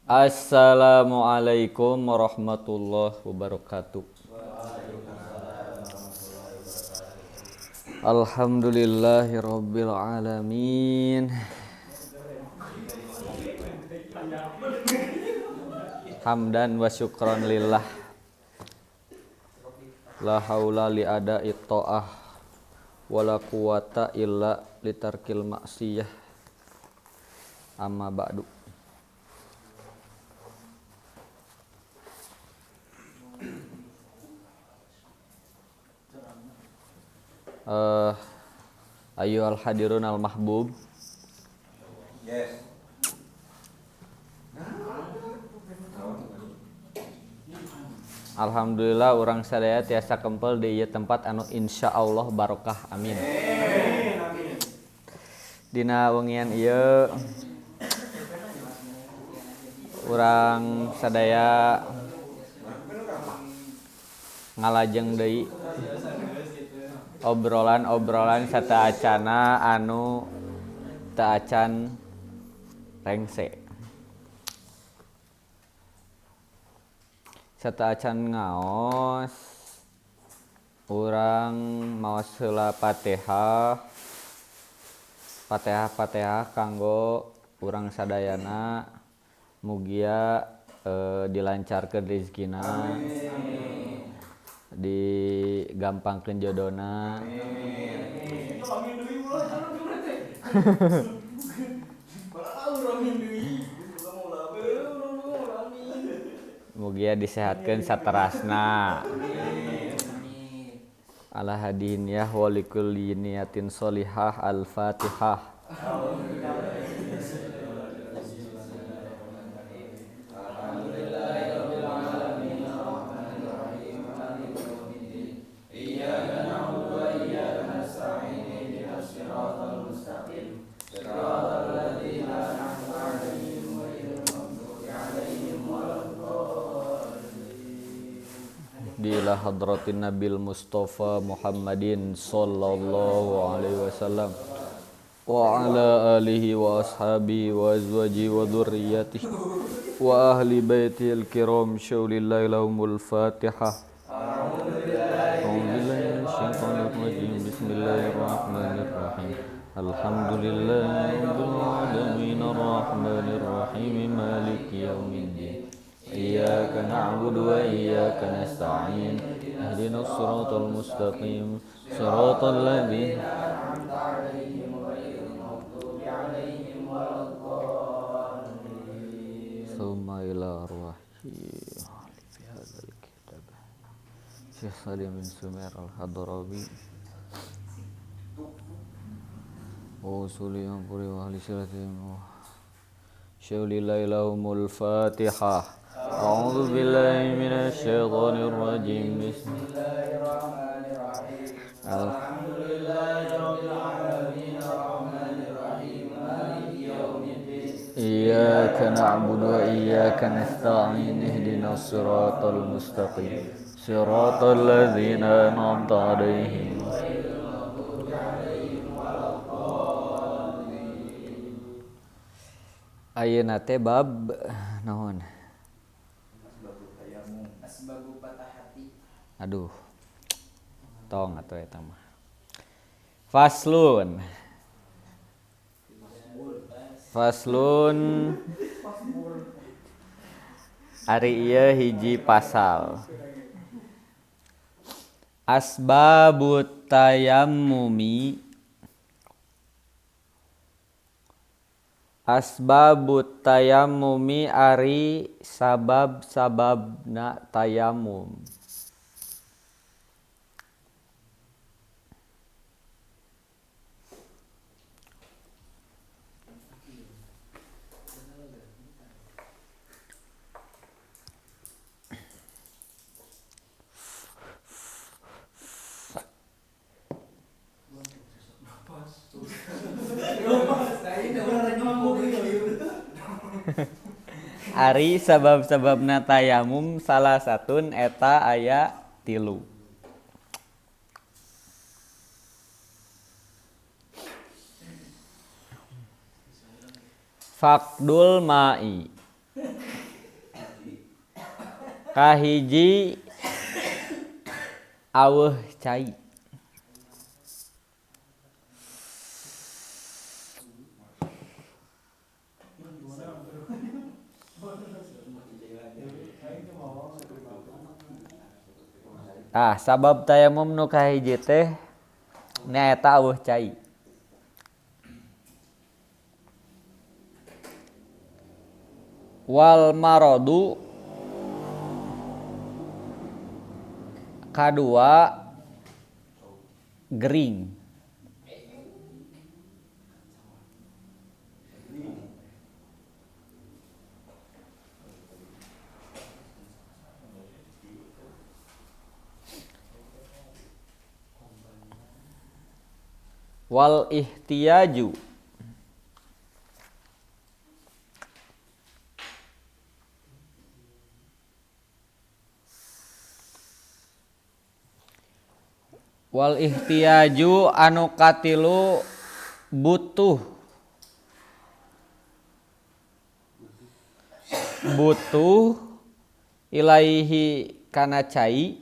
Assalamualaikum warahmatullahi wabarakatuh. Alhamdulillahirabbil alamin. Hamdan wa syukran lillah. La haula li ada'i ta'ah wala quwata illa litarkil maksiyah. Amma ba'du. Ayyuhal hadirun al mahbub. Yes. Alhamdulillah urang sadaya tiasa kempel di ieu tempat anu insyaallah barokah, amin. Dina wengian ieu urang sadaya ngalajeng deui obrolan-obrolan sataacana anu teu acan rengse. Sataacan ngaos urang maos heula Fatihah. Fatihah-fatihah kanggo urang sadayana mugia dilancarkeun rezekina. Amin. Digampangkeun jodona. Amin. Mugia disehatkeun saterasna. Ala hadiniyah wa likulli niyatin sholihah. Al-Fatihah. Ila hadratin Nabil Mustafa Muhammadin sallallahu alaihi wasallam wa ala alihi wa ashabihi wa azwaji wa dzurriyyatihi wa ahli baitil kiram. Syaulillahi lahumul Fatihah. A'udzu billahi minasyaitonir rajim. Bismillahirrahmanirrahim. Alhamdulillahi rabbil alamin arrahmanir rahim maliki yaumiddin. Iyyaka na'budu wa iyyaka nasta'in. Ihdinas siratal mustaqim. Siratal ladzina an'amta 'alaihim ghairil maghdubi 'alaihim waladdallin. Tsumma ila arwahi fi hadzal kitab. Syekh Salim bin Sumair Al-Hadrawi wa usuli wa ahli siratihim. Syaulillahi lahumul Fatihah. A'udzu billahi minasyaitonir rajim. Bismillahirrahmanirrahim. Alhamdulillahi rabbil alamin arrahmanir rahim maliki yaumiddin. Iyyaka na'budu wa iyyaka nasta'in. Ihdinas siratal mustaqim. Siratal ladzina an'amta 'alaihim ghairil maghdubi 'alaihim waladdallin. Ayeuna teh bab naon? Aduh, tong atuh eta mah. Faslun. Faslun. Ari ieu hiji pasal. Asbabut tayammumi. Asbabut tayammumi ari sabab-sababna tayammum. Ari sabab-sababna tayamum salah satun eta aya 3. Faqdul ma'i. Kahiji aweuh cai. Tah sabab tayamum nu kahiji teh nyaeta aweuh cai. Wal maradu kadua gering. Wal ihtiyaju wal ihtiyaju anu katilu butuh butuh ilaihi kana cai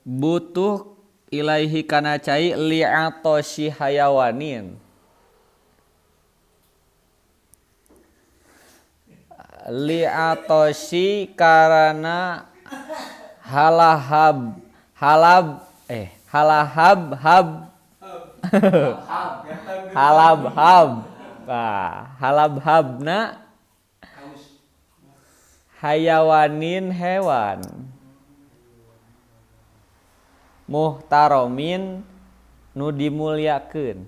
butuh ilaihi kana cai li'atoshi hayawanin li'atoshi karana halahab halab halahab hab halab hab halab habna hayawanin hewan muhtaromin nu dimulyakeun.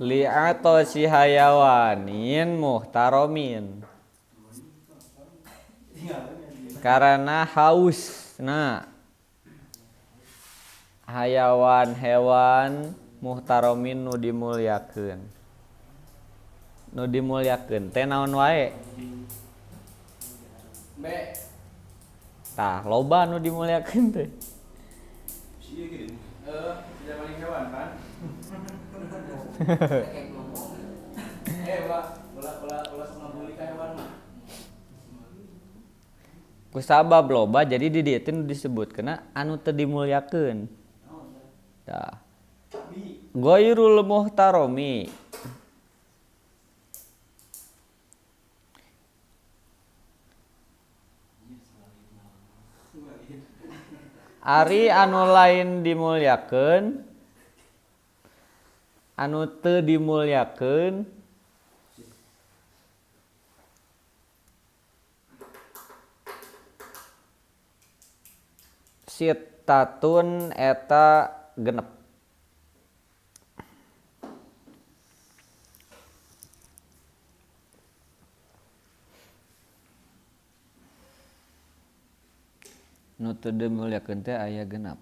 Li'atosi hayawanin muhtaromin karena haus nah hayawan hewan muhtaromin nu dimulyakeun nu dimulyakeun teh naon wae tah loba nu dimulyakeun teh kusabab loba jadi di dieu teh nu disebutkeun anu teu dimulyakeun. Tah. Ghairul muhtarami. Ari anu lain dimulyakeun anu teu dimulyakeun sitatun eta genep. Nu teu dimulyakeun teh aya genep.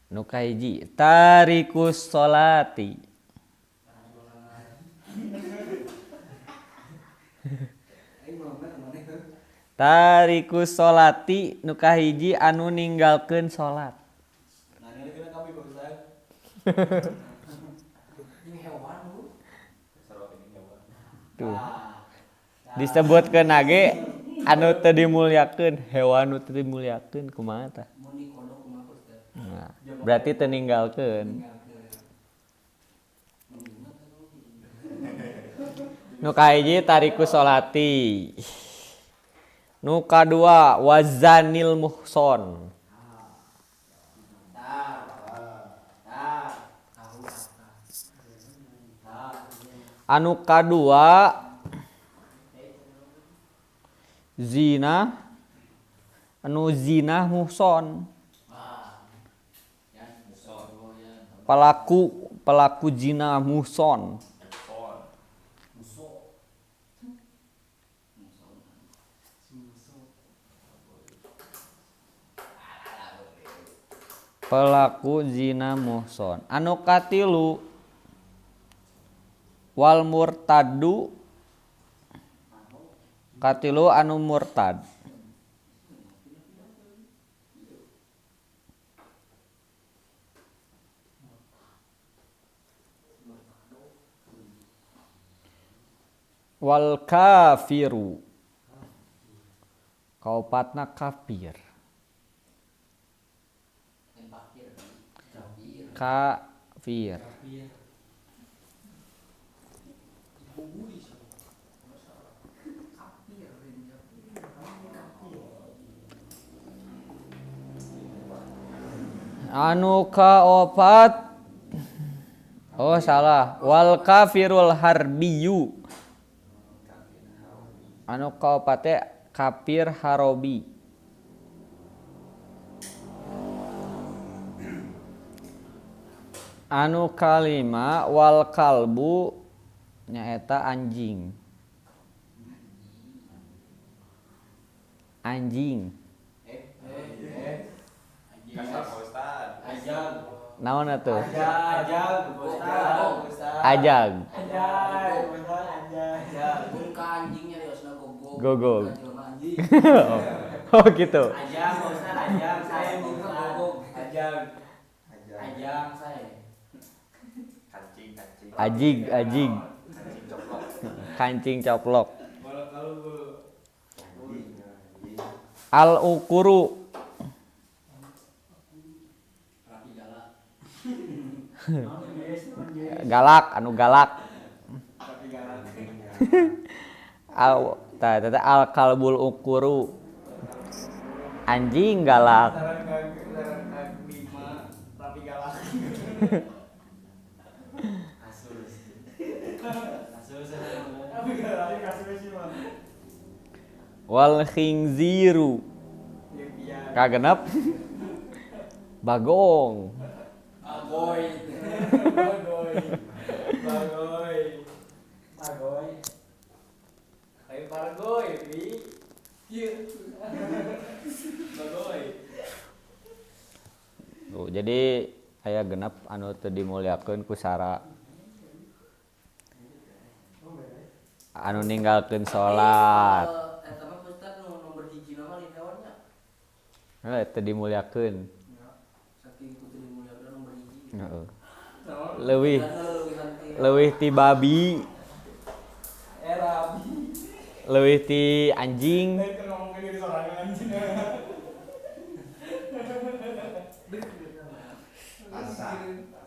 Nu kahiji tarikus sholati. Tarikus sholati nu kahiji anu ninggalkeun salat. Tuh. Disebutkeun ge anu teu dimulyakeun, hewan nu teu dimulyakeun kumaha tah? Nah, berarti teu ninggalkeun. Nu kahiji tarikus sholati. Nu kadua wazanil muhson. Anu kadua zina anu zina muhson. Pelaku zina muhson. Pelaku zina muhson. Anu katilu wal murtadu. Katilu anu murtad. Wal kafiru. Kaopatna kafir. Kafir. Anu kaopat, oh salah, wal kafirul harbiyu. Anu kaopat teh kafir harobi. Anu kalima wal kalbu nyaeta anjing. Anjing. Naon atuh? Ajag. Gogog. Oh gitu. Ajang, Ustaz, ajang, saya gogog. Ajang. Ajang saya. Kancing, kancing. Ajig, ajig. Kancing coplok. Kancing coplok. Al ukuru. Galak, anu galak. Al tah al kalbul ukuru. Anjing galak. Wal khinziru. Kagenep. Bagong. Bagoy. Bagoy. Bagoy. Bagoy. Kayak pargoy, bi. Iya. Bagoy. Tuh, jadi aya genep anu teu dimuliakeun ku sara. Anu ninggalkeun salat. Eta mah Ustaz nu nomor 1 mah lain hewan nya. Heuh, teu dimuliakeun. Saking ku teu dimuliakeun nomor 1. Heeh. Leuwih leuwih ti babi. Leuwih ti anjing.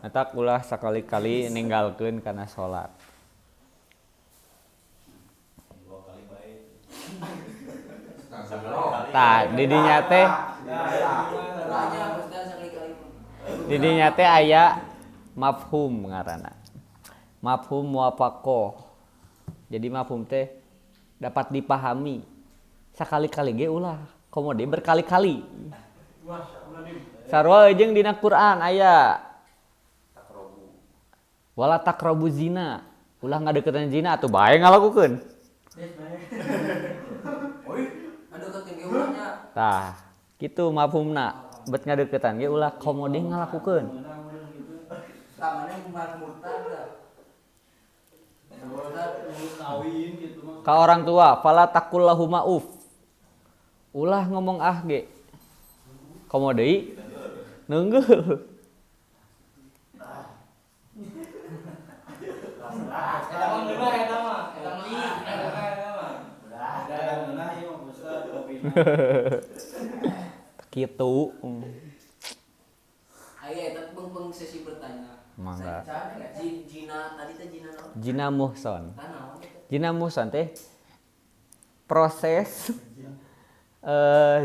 Eta ulah sakali-kali ninggalkeun kana salat. Tah, didinya teh aya mafhum ngaranna. Mafhum muwafaqah. Jadi mafhum teh dapat dipahami. Sakali-kali ge ulah, komo deui berkali-kali. Sarua jeung dina Quran aya wala taqrabu zina. Ulah ngadeukeutan zina atuh bae ngalakukeun. Tah, kitu mafhumna. Bet ngadeukeutan ge ulah komo deui ngalakukeun. Ka orang tua, fala taqul lahuma uf. Ulah ngomong ah ge. Komo deui neunggeul. Kitu. Aya eta beung sesi bertanya. Mangga. Jina tadi teh jina naon? Jina muhson. Jina muhson teh proses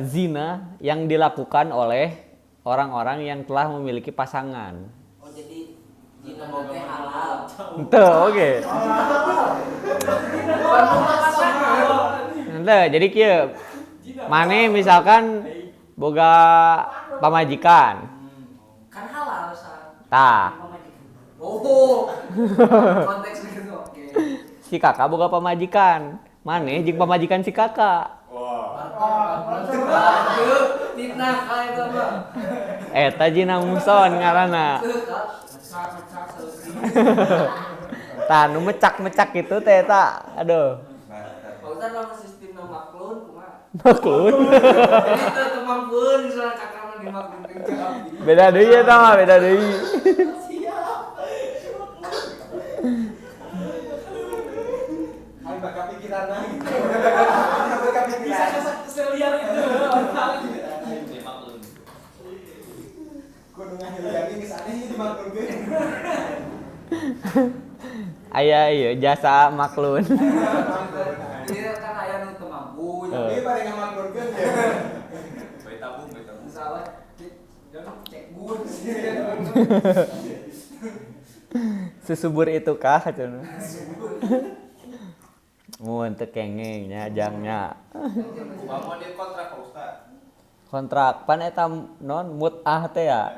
zina yang dilakukan oleh orang-orang yang telah memiliki pasangan. Oh, jadi zina teh halal. Henteu, oke. Henteu, jadi kieu. Mane misalkan boga pamajikan. Kan halal sa. Tah. Oh. Konteks gitu. Oke. Si kakak boga pamajikan. Mane jeung pamajikan si kakak. Wah. Fitnah ka eta mah. Eta jina muson ngaranna. Tah nu mecak-mecak gitu teh eta. Aduh. Pak Ustaz lamun sistemna maklun kumaha? Maklun. Jadi teu kemampuan misalnya cakramna dimaklunkeun ke abdi. Beda deui eta mah, beda deui. Aing bakal pikiran lagi. Bakal pikiran. Bisa seliar itu. Kudu ngahilian geus aneh ieu dimaklunkeun. Aya ieu jasa maklun. Jadi kan aya nu teu mampu. Ieu bade ngamaklunkeun ya. Bayi tabung, bayi tabung. Misalnya cek gun. Sesubur itu kah cenah. Mun teu kengeng nya jangnya. Kumaha dia kontrak Pak Ustaz? Kontrak pan eta non mut'ah teh ya.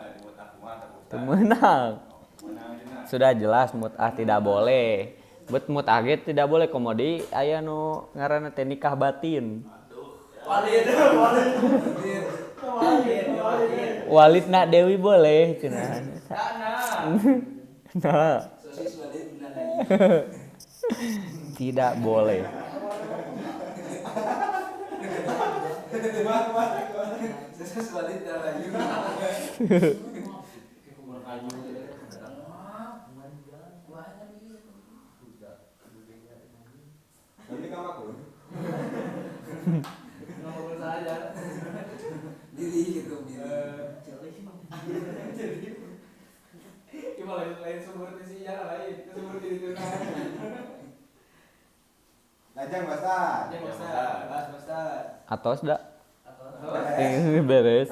Teu meunang. Sudah jelas mut'ah tidak boleh. Bet mut'ah ge tidak boleh komodi aya nu ngaranna teh nikah batin. Walid, walid. Walid nak Dewi boleh cenah. Nah. Sosis walid nah. Tidak boleh. Sosis walid nah lagi. Nanti kamu aku. Ngomong saja. Diri gitu, diri. Cuma lain sumber sih ya lain, sumber di itu. Lajang Ustaz. Lajang Ustaz, bahas Ustaz. Atos da. Beres.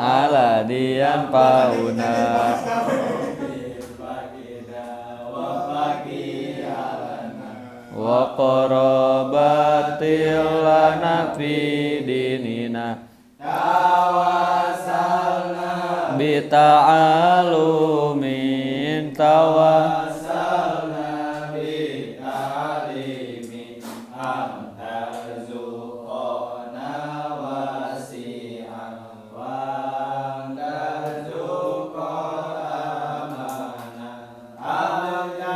Ala dian pauna. Wa qarabatil lana fi dinina tawasalna bi ta'alumin tawasalna bi ta'limin am tarzuqana wasi'an wa tarzuqana amana amna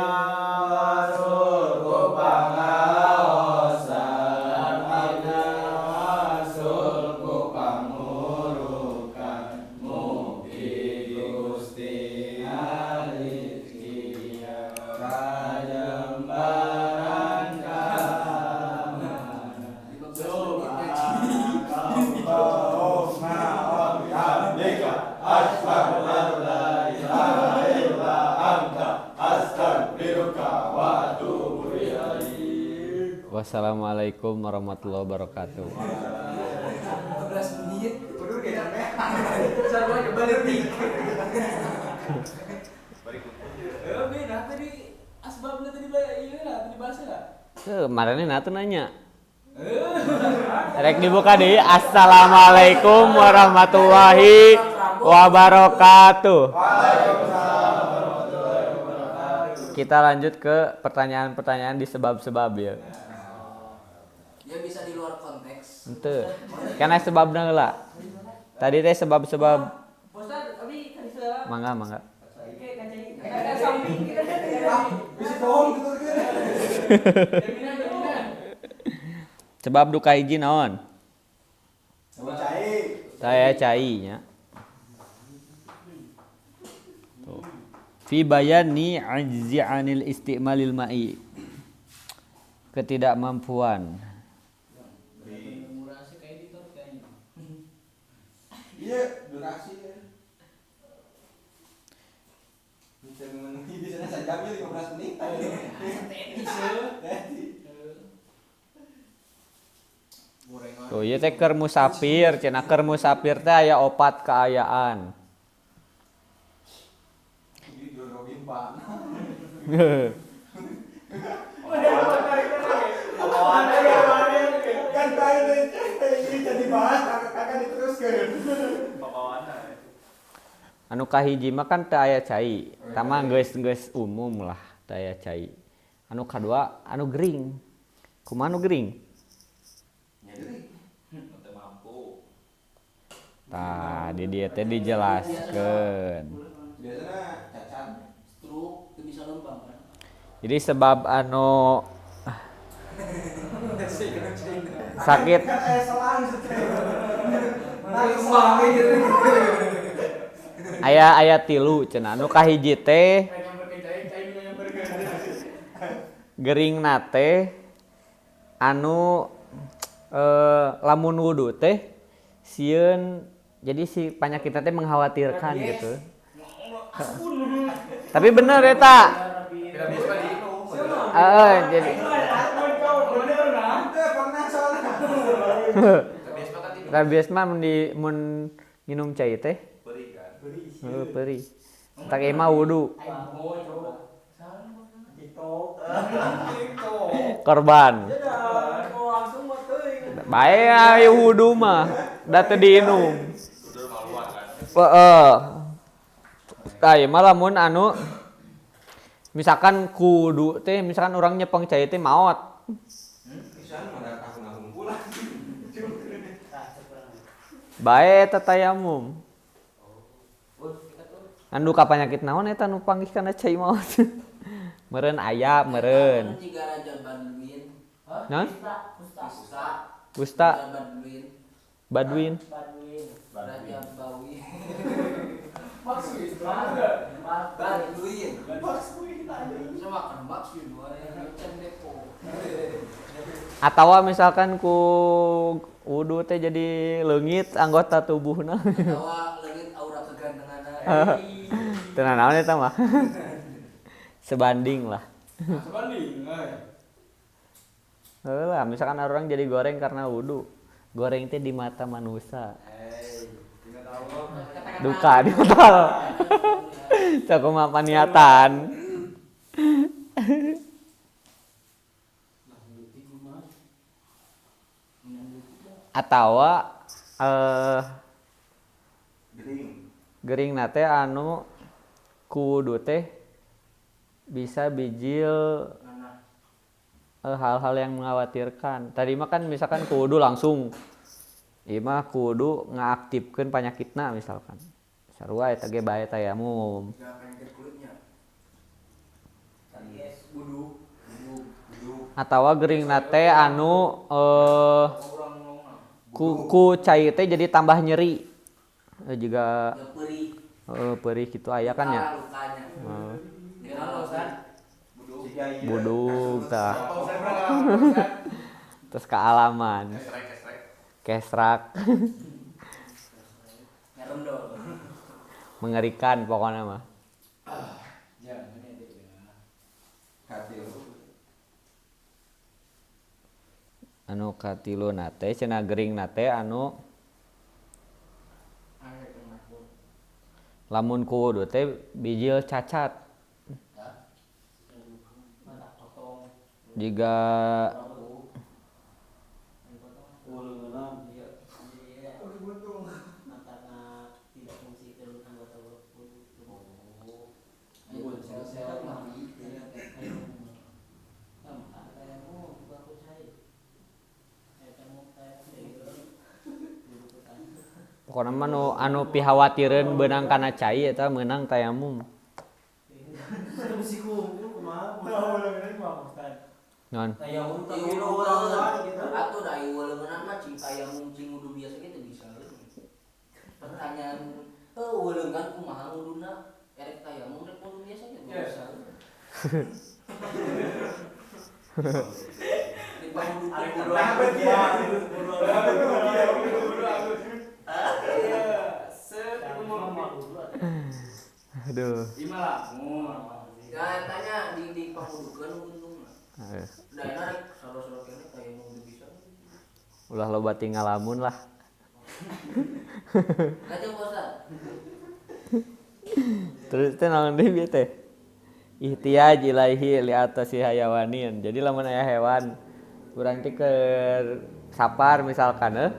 Wassalamualaikum warahmatullahi wabarakatuh. 15 menit. Kemarin natu nanya. Rek dibuka deh. Assalamualaikum warahmatullahi wabarakatuh. Kita lanjut ke pertanyaan-pertanyaan di sebab-sebab ya. Ya bisa di luar konteks. Ente. Karena sebabna heula. Tadi teh sebab-sebab. Mangga, mangga. Sebab duka hiji naon? Cai. Saya cai nya. Tuh. Fi bayani ajzi anil istimalil ma'i. Ketidakmampuan. Iya, durasi ya. Bisa memenuhi biasanya sejam ya 15 menit. Tuh, ieu teh keur musafir, cenah keur musafir teh aya opat kaayaan. Kan jadi bahas akan diteruskan. Anu kahiji mah kan teu aya cai. Tama geus-geus umum lah teu aya cai. Anu kadua anu gering. Kumaha nu gering? Nya gering. Teu mampu. Tah, di dieu teh dijelaskeun. Biasana cacat. Stroke teu bisa lempang kan. Jadi sebab anu sakit aya aya tilu cenah anu kahiji teh geringna teh anu lamun wudu teh sieun jadi si penyakitna teh mengkhawatirkan gitu. Tapi bener eta. Heeh, jadi rabies mah mun di mun nginum cai teh Perih kan. heuh perih. Tak ieu mah wudu. Korban. Bae aya wudu mah da teu diinum. Heeh. Tah ieu mah lamun anu misalkan ku wudu teh misalkan urang nyepeng cai teh maot. Bae eta tayamum. Anu ka panyakit naon eta nu panggih kana cai maot. Meureun aya meureun. Jiga Raja Badwin. Naon? Kusta. Kusta. Badwin. Badwin. Raja Bawi. Badwin. Bisa makan bakso dua yang depo. Atawa misalkan ku wudu teh jadi leungit anggota tubuhna. Atawa leungit aura kegantenganna. Teu naon eta mah. Sebanding lah. Sebanding euy. Heuh lah, misalkan orang jadi goreng karena wudu. Goreng teh di mata manusia. Duka di mata Allah. Sakumaha paniatan. Atawa Gering. Gering teh anu ku wudu teh bisa bijil hal-hal yang mengkhawatirkan. Tadi mah kan misalkan ku wudu langsung ieu mah ku wudu ngaaktifkeun panyakitna misalkan. Sarua eta ge bae tayamum. Atawa gering teh anu ku cai teh jadi tambah nyeri. Juga perih gitu aya kan ya. Budug tah. Terus kealaman. Kesrak. Mengerikan pokoknya mah. Anu katilu nate cenah gering nate anu lamun ku wudu teh bijil cacat. Jika pokona mah nu anu pihawatireun beunang kana cai eta meunang tayamum. Non. Tayamum tapi atuh da ieu leungeunna mah cing tayamum cing wudu biasa ge teu bisa. Pertanyaan heuh uleungan kumaha wuduna erek tayamum rek wudu biasa ge teu bisa. Aduh. Ya tanya di pamudukeun untungna. Da rek saro-saro kene tayamum teu bisa. Ulah loba tinggal lamun lah. Lanjut Ustaz. Terus teh naon deui bieu teh? Ihtiyaj ilaihi li atasi hayawanin. Jadi lamun aya hewan urang teh keur sapar misalkan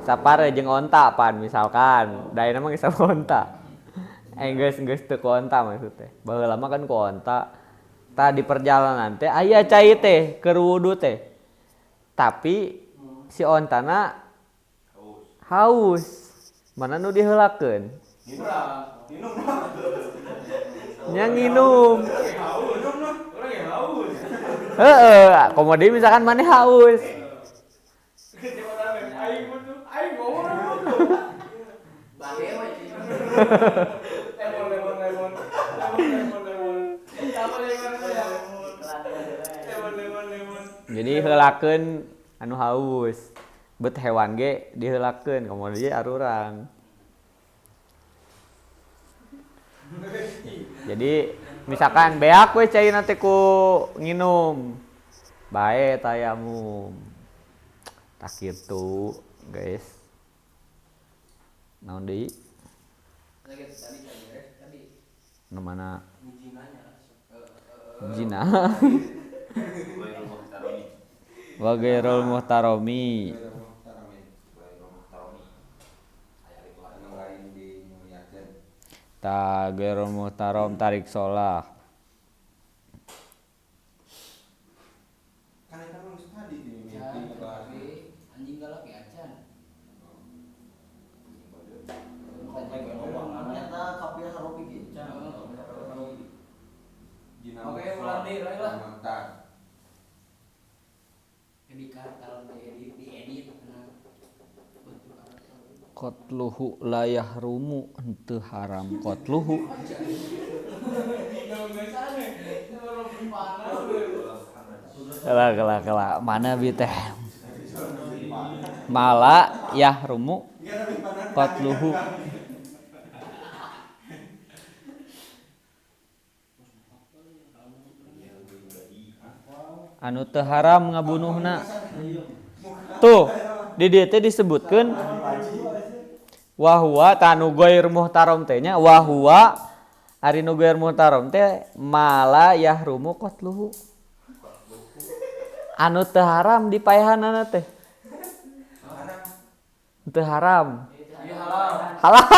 sapar jeung onta pan misalkan. Da ayeuna mah geus onta. Geus geus teu ku onta maksud teh. Baheula mah kan ku onta. Tah di perjalanan teh aya cai teh keur wudu teh. Tapi si ontana haus. Mana nu diheulakeun? Minum. Nya nginum. Heeh, komo deui misalkan maneh haus. Jadi heulakeun anu haus. Bet hewan ge diheulakeun komo deui arurang. Jadi misalkan beak we cai nanti ku nginum. Bae tayamum. Tak kitu, guys. Naon deui? Nu mana? Jina. Wa ghairul muhtarami. Ta ghairul muhtaram tarik sholah. Kan eta mah geus tadi di mimpi anjing galak ya acan. Oke, ulang deui lah. Kalau diedit Qatluhu la yahrumu henteu haram qatluhu. Kela kela mana bi teh? Mala yahrumu qatluhu. Anu teu haram ngabunuhna. Tuh, di dieu teh disebutkeun wahwa tanu ghair muhtaram teh nya wahwa ari nu ghair muhtaram teh mala yahrumu qatluhu. Anu teu haram dipaehanana teh. Teu haram. Halal.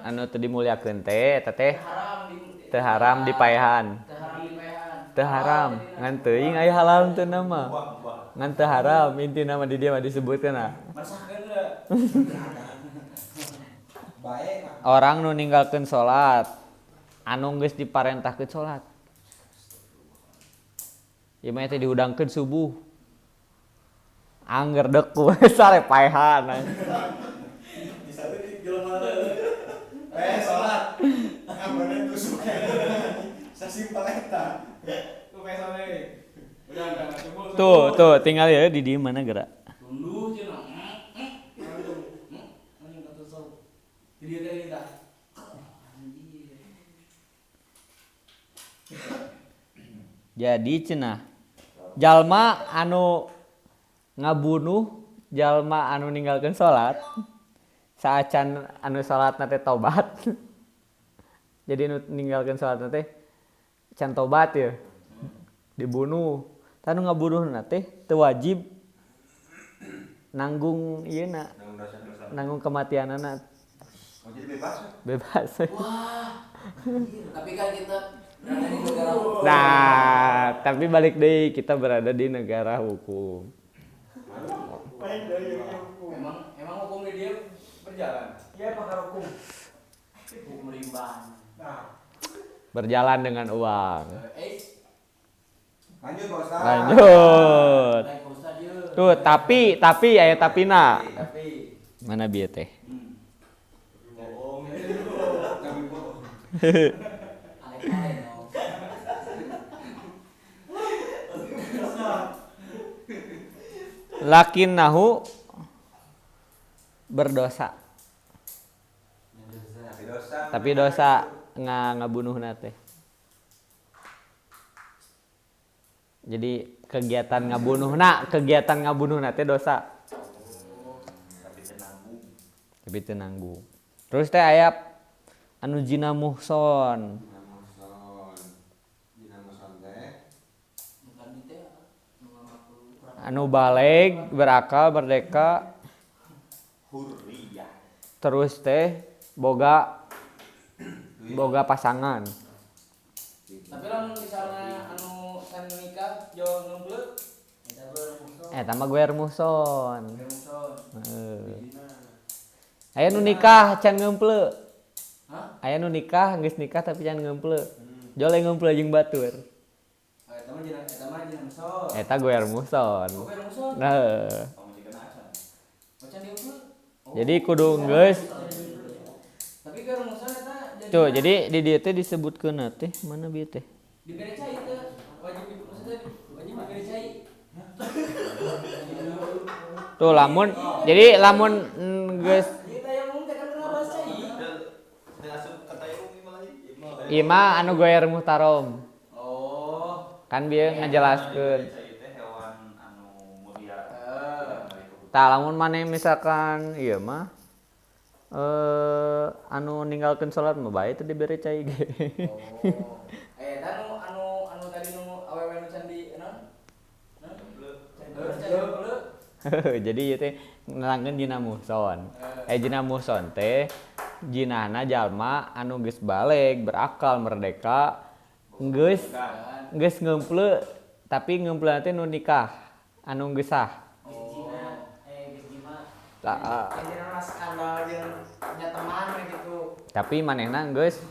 Anu teu dimuliakeun teh eta teh teu haram dipaehan. Teu haram ngan teuing aya halal teu nama. Ngan teu haram intina mah di dieu mah disebutkeun ah. Orang nu ninggalkeun salat anu geus diparentahkeun salat. Ieu mah teh dihudangkeun subuh. Angger deuk ku sare paehan. Salat. Ambeuna tusuk. Sasimpel eta. Tuh, tuh tinggal ya di dieu mana gerak. Tunduh cenah. Anjing katusuk. Di dieu teh tah. Jadi cenah jalma anu ngabunuh jalma anu ninggalkeun salat saacan anu salatna teh tobat. Jadi nu ninggalkeun salatna teh can tobat ya. Dibunuh. Tah nu ngabunuhna teh teu wajib nanggung ieu na. Nanggung kematianana. Oh, jadi bebas. Bebas. Wah. Tapi kan kita berada di negara hukum. Nah, tapi balik deui kita berada di negara hukum. Emang hukum di dia berjalan. Iya, pakar hukum. Hukum rimba. Nah. Berjalan dengan uang. Lanjut, Pak Ustaz. Lanjut. Tuh, tapi aya tapina. Tapi. Mana bieu teh? Bohong. Lakinnahu berdosa. Tapi dosa ngabunuhna teh. Jadi kegiatan ngabunuhna teh dosa. Tapi teu nanggung. Terus teh aya anu zina muhson. Zina muhson teh anu baleg, berakal, merdeka, hurriyah. Terus teh boga pasangan. Tapi lamun misalnya anu san nikah jauh ngeumpleu eta mah guer muhson. Heeh. Aya nu nikah can ngeumpleu. Hah? Aya nu nikah geus nikah tapi can ngeumpleu. Jole ngeumpleu jeung batur. Eta mah zina muhson. Eta guer muhson. Guer muhson. Nah. Can diumpleu. Jadi kudu geus. Tapi guer muhson eta tuh, jadi di dieu teh disebutkeun teh mana bieu teh? Dibere cai teh wajib maksudnya wajib dibere cai. Tuh lamun jadi lamun geus ieu mah anu goer muhtarom. Oh. Kan bieu ngajelaskeun. Tah lamun maneh misalkan ieu mah anu ninggalkeun salat mah bae teu dibere cai ge. Oh. Eta anu tadi nu awewe nu can di naon? Jadi ieu teh nerangkeun zina muhson. Zina muhson teh jinahna jalma anu geus baleg, berakal, merdeka, geus ngeumpleu tapi ngeumpleu teh nu nikah, anu geus sah. Tah. Skandal jeung nya teman gitu. Tapi manehna geus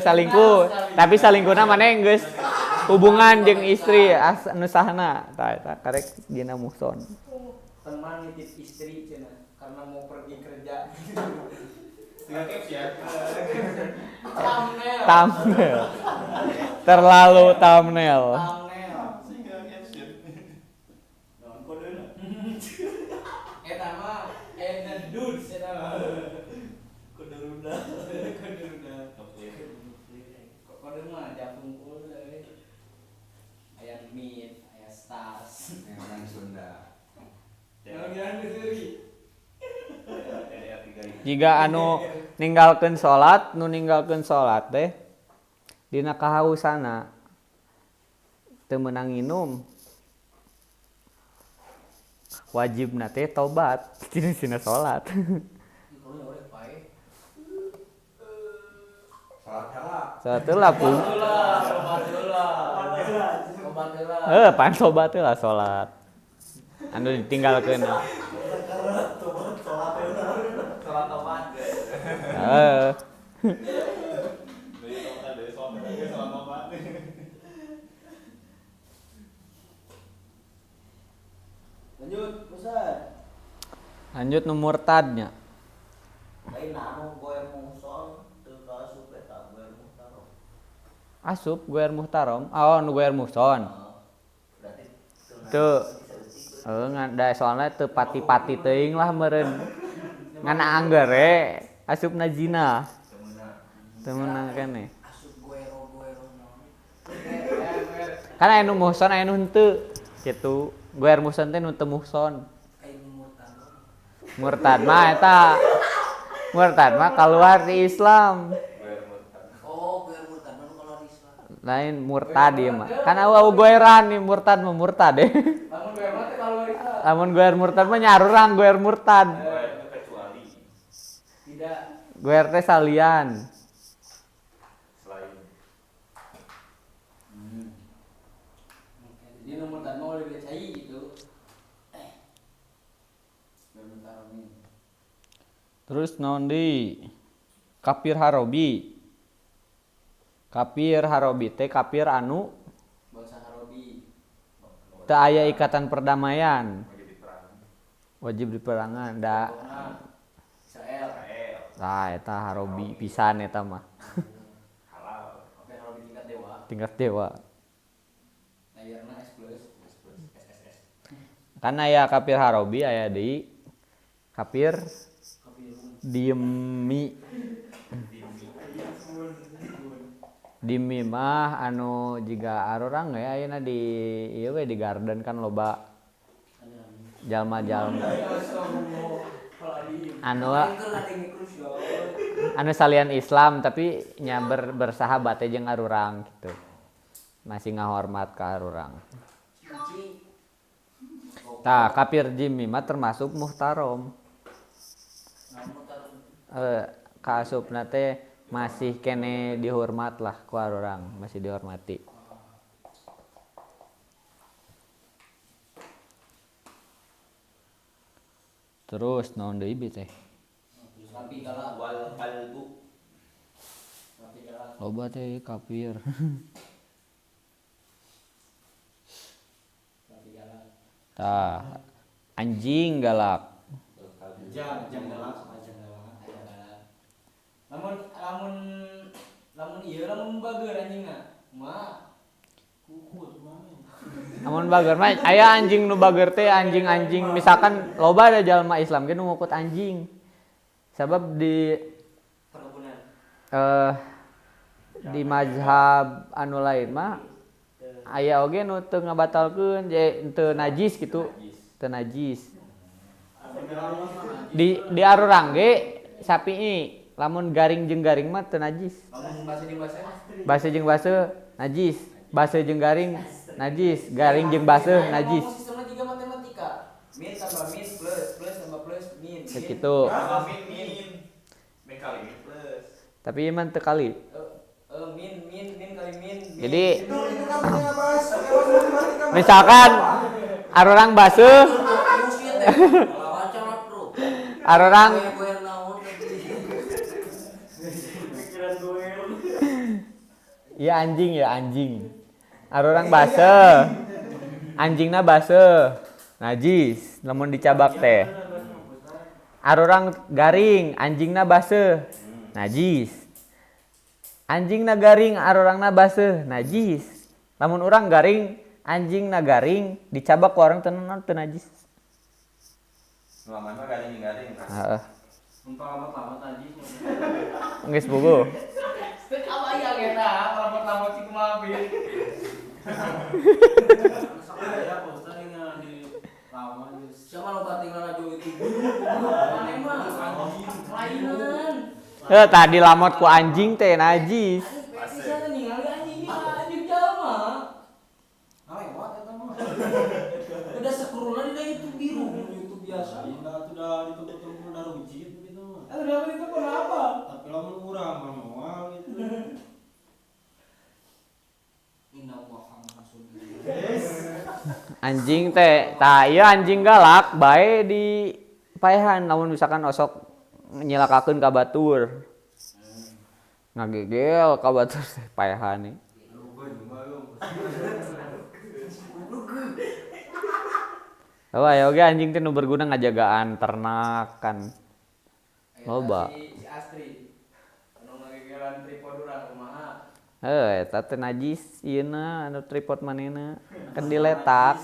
salingkuh, tapi salingkuhna maneh geus hubungan jeung istri anu sahna. Tah eta karek zina muhson. Teman nitip istri cenah karena mau pergi kerja. Thumbnail. Thumbnail. Terlalu thumbnail. Eta mah and dudes eta mah. Kode rudal. Kode rudal. Kode mah japungkul euy. Aya Meet, aya Stars. Orang Sunda. Jangan keseri. Jika anu ninggalkeun salat, nu ninggalkeun salat teh dina kahausana teu meunang nginum. Wajibna teh tobat tina salat. Salat heula pun. Pan tobat heula salat. Anu ditinggalkeun. Salat tobat. Heeh. Lanjut, Ustaz. Lanjut nu murtadnya. Lain anu goer muhson teu kaasup eta goer muhtarom. Asup goer muhtarom. Oh, nu goer muhson. Berarti teu heuh da soalna teu pati-pati teuing lah meureun. Ngan angger we asupna zina. Teu meunang keneh. Asup goero-goero naon. Kan aya nu muhson aya nu henteu kitu. Goer muhson teh nu teu muhson. Murtad mah eta. Murtad mah keluar di Islam. Oh, goer murtad mah keluar di Islam. Lain murtad ieu mah. Kan eueuh goeran nih murtad mah murtad deh. Lamun goer mah teh keluar Islam. Lamun goer murtad mah nyarurang goer murtad. Kecuali tidak goer teh salian. Selain. Jadi nu murtad mah ulah dicai gitu. Terus naon deui? Kafir harobi. Kafir harobi teh kafir anu bangsa harobi. Teu aya ikatan perdamaian. Wajib diperangan da. Israel. Tah eta harobi pisan eta mah. Halal. Kafir harobi tingkat dewa. Tingkat dewa. Layarna S plus S plus S S S. Kan aya kafir harobi aya deui kafir diemi. Dimi mah anu jiga arurang we ayeuna di ieu we di garden kan loba jalma-jalma. Anu salian Islam tapi nya bersahabat jeung arurang gitu. Masih ngahormat ka arurang. Tah kafir jimmi mah termasuk muhtarom. Kaasupna teh masih kene dihormat lah ku arurang, masih dihormati. Terus naon deui bi teh? Sapi galak wal kalbu. Sapi galak. Loba teh kafir. Sapi galak. Tah, anjing galak. Jang galak, anjing galak. Lamun lamun lamun ieu lamun bager anjingna. Mah kuku mah. Amun bager mah aya anjing nu bager teh anjing-anjing misalkan loba ada jalma Islam ge nu ngukut anjing. Sabab di perkebunan. Di mazhab anu lain mah aya oge nu teu ngabatalkeun teu najis gitu. Teu najis. Di arurang ge sapi lamun garing jeung garing mah teu najis. Lamun basa jeung basa? Basa jeung basa najis. Basa jeung garing najis, garing jeung baseuh najis. Sistemnya juga matematika. Min tambah min plus plus tambah plus min. Segitu. Min min. Min kali min plus. Tapi iman teu kali. Min min min kali min. Jadi itu kan misalkan arurang baseuh. Arurang ya anjing ya anjing. Arurang baseuh. Anjingna baseuh. Najis lamun dicabak teh. Arurang garing, anjingna baseuh. Najis. Anjingna garing, arurangna baseuh. Najis. Lamun urang garing, anjingna garing, dicabak ku urang teu teu najis. Nu aman mah garing garing. Heeh. Numpang lamot-lamot najis. Geus bogo. Teu kabayang eta, lamot-lamot cik kumaha bi. Siapa lo bating lalajo itu? Mana mah? Lainan. Tadi lamot ku anjing teh najis. Bisa ningali anjing ini anjing jalma. Ngalewat eta mah. Udah sekuruna di YouTube biru, YouTube biasa. Indah sudah ditunggu-tunggu udah rujit gitu mah. Udah itu kenapa? Tapi lamun urang mah moal gitu. Anjing teh, tah ieu anjing galak bae di paehan lamun misalkan osok nyilakakeun ka batur. Ngagegel ka batur teh paehan nih. Oh, aya oge anjing teh nu berguna ngajagaan ternak kan. Loba. Si Astri. Anu ngagegelan tripod urang kumaha? Heuh, eta teh najis ieuna anu tripod manehna kan diletak.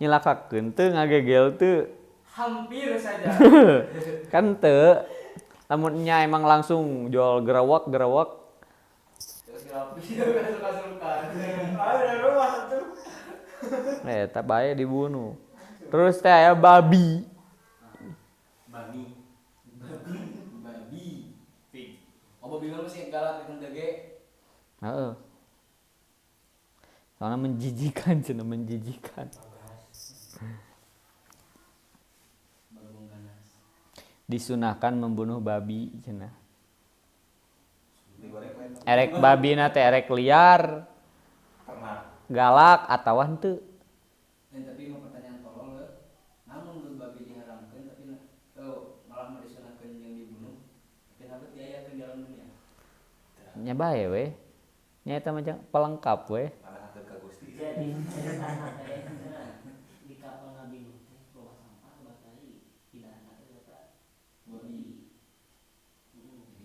Nyilakakeun teu ngagegel teu. Hampir saja. Kan teu. Lamun nya emang langsung jual gerewak-gerewak. Terus suka-suka. Ada rumah tuh. Eta bae dibunuh. Terus teh aya babi. Babi. Babi. Pig. Oh, babi mah masih galak di teu ge. Heeh. Soalnya menjijikan, cenah menjijikan. Disunahkan membunuh babi cenah. Erek babina teh erek liar. Galak atawa henteu. Tapi mah pertanyaan tolong we. Namun babi diharamkeun tapi malah mah disunahkeun jeung dibunuh. Tapi hampir diayakeun dalam dunia. Nya bae we. Nya eta mah pelengkap we. Jadi di kapal Nabi Nuh teh bawa sampah batari pidana eta babi.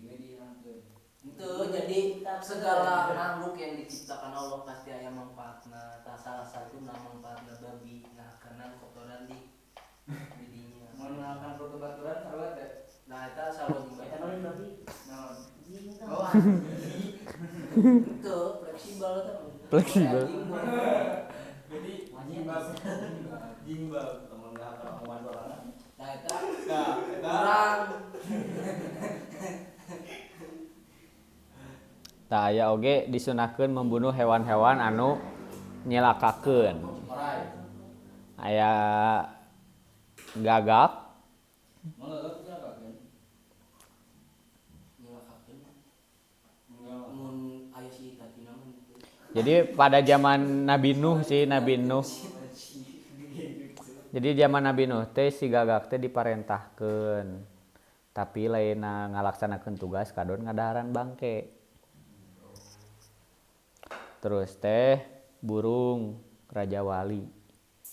Jadi diharamkeun. Itu jadi segala makhluk yang diciptakan Allah pasti aya manfaatna. Tah salah satuna manfaatna babi. Nah, karena kotoran di didinya. Mun ngalakan baturan sarua teh. Nah, eta sarua jeung Eta naon babi? Naon? Anjing. Oh, anjing. Itu fleksibel teh. Fleksibel. Jadi jimbab temen enggak omongan sorangan. Nah eta Nah, eta urang. Tah aya oge disunahkeun membunuh hewan-hewan anu nyelakakeun. Orai. Aya gagak, Mangga nyelakakeun. Nyelakakeun. Mun aya si Itachi mah gitu. Jadi pada zaman Nabi Nuh sih, Nabi Nuh. Jadi zaman Nabi Nuh teh si gagak teh diparentahkeun. Tapi lainna ngalaksanakeun tugas kadon ngadaharan bangke. Terus teh burung Raja Wali.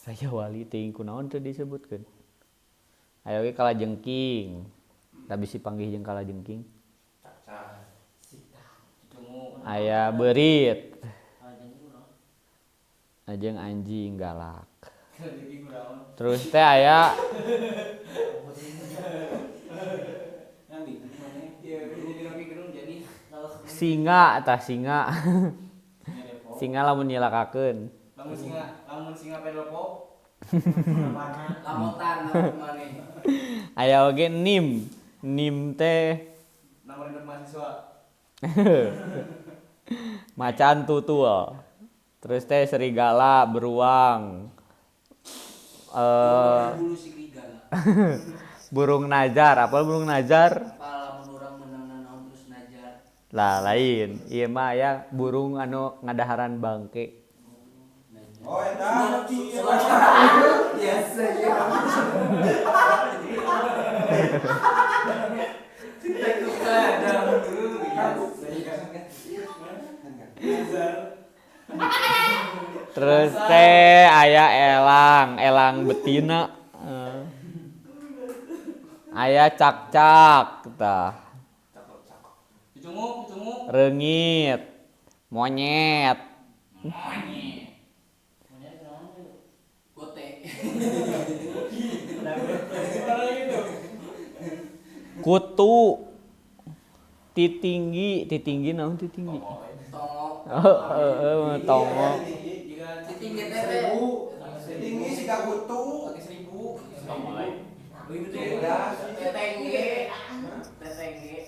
Raja Wali teh kunaon teu disebutkeun. Aya oge kalajengking. Da bisi panggih jeung kalajengking. Aya beurit. Jeung anjing galak. Terus teh aya singa tah singa. Singa lamun nyilakakeun. Lamun singa pedal pop. Lamotan lamun maneh. Aya oge nim. Nim teh Nomor induk mahasiswa. Macan tutul. Terus teh serigala, beruang. Bulu serigala. Burung najar, apa burung najar? Apa lamun urang menang naon terus najar. Lah lain, ieu mah aya burung anu ngadaharan bangke. Oh eta. Biasa ya. Terus teh aya elang, elang betina. Aya cak-cak tah. Cunguk, cunguk. Reungit, monyet. Gote. Kutu. Titinggi, titinggi naon titinggi? Tongo. Heeh, tongo. Titinggi teh. Tinggi sih kutu. Pakai 1000. Beda sih. Tetengge. Tetengge.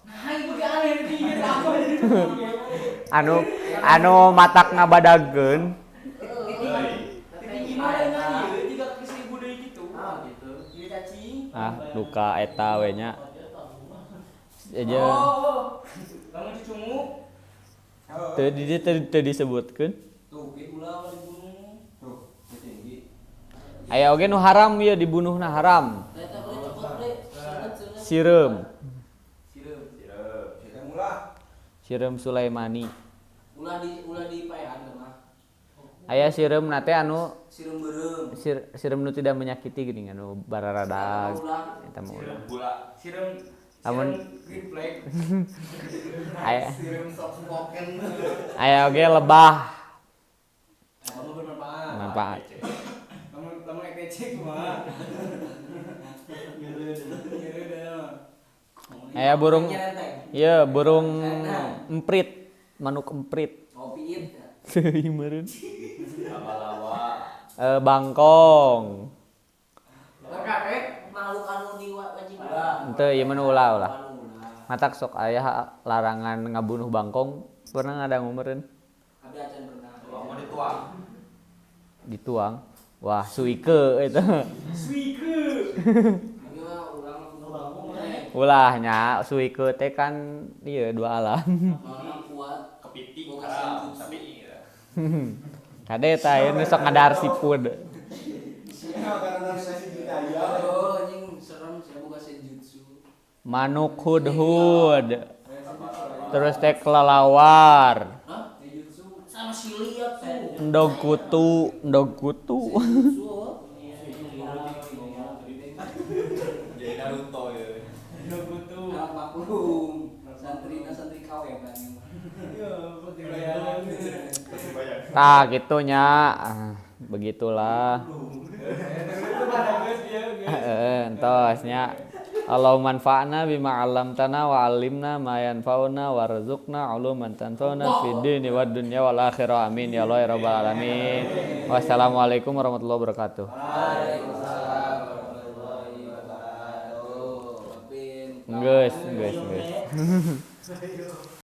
Nah, itu ge aneh tinggi apa Anu anu matak ngabadageun. Tinggi mana nyanyi? Tiga kaki 1000 deui gitu. Ah gitu. Ieu cacing. Ah, duka eta we nya. Aja. Oh, lamun cicunguk. Teu di teu disebutkeun. Tuh, ge ulah dibunuh. Tuh, tinggi. Aya oge nu haram ieu dibunuhna haram. Eta boleh cokot bre. Seuneut-seuneut. Sireum. Sireum. Sireum ulah. Sireum Sulaimani. Ulah di paehan teh mah. Aya sireum na teh anu Sireum beureum. sireum nu tidak menyakiti geuning anu bararadag. Eta mah ulah. Gula. Sireum. Lamun green flag. Aya Sireum soft spoken. aya oge lebah. Lamun bermanfaat. Manfaat. Lamun lamun ETC kumaha? Aya burung ieu burung emprit, manuk emprit. Oh, piit. Teuing meureun. Laba-laba. Bangkong. Makhluk anu di wajib. Henteu ieu mah nu ulah ulah. Matak sok aya larangan ngabunuh bangkong pernah ngadangu meureun? Abi acan pernah. Mau dituang. Dituang. Wah, suike eta. Suike. Abi mah urang bangkong. Ulah nya suike teh kan ieu dua alam. Orang kuat. Kepiting haram tapi iya. Kade eta ieu nu sok ngadahar sipud. Oh, anjing serem saya buka senjutsu. Manuk hudhud. Terus teh kelelawar. Hah? Sama si liat tuh. Endog kutu, endog kutu. Senjutsu. Oh. Jadi Naruto ya. Endog kutu. Anak maklum. Santri na santri KW kan. Iya, pasti bayaran. Tah gitu nya. Begitulah. Heeh, entos nya. Allahumma anfa'na bima 'allamtana wa 'allimna ma yanfa'una warzuqna 'uluman tanfa'una fid dini wad dunya wal akhirah. Amin ya Allah ya rabbal alamin. Wassalamualaikum warahmatullahi wabarakatuh. Waalaikumsalam warahmatullahi wabarakatuh. Pin. Geus, geus, geus.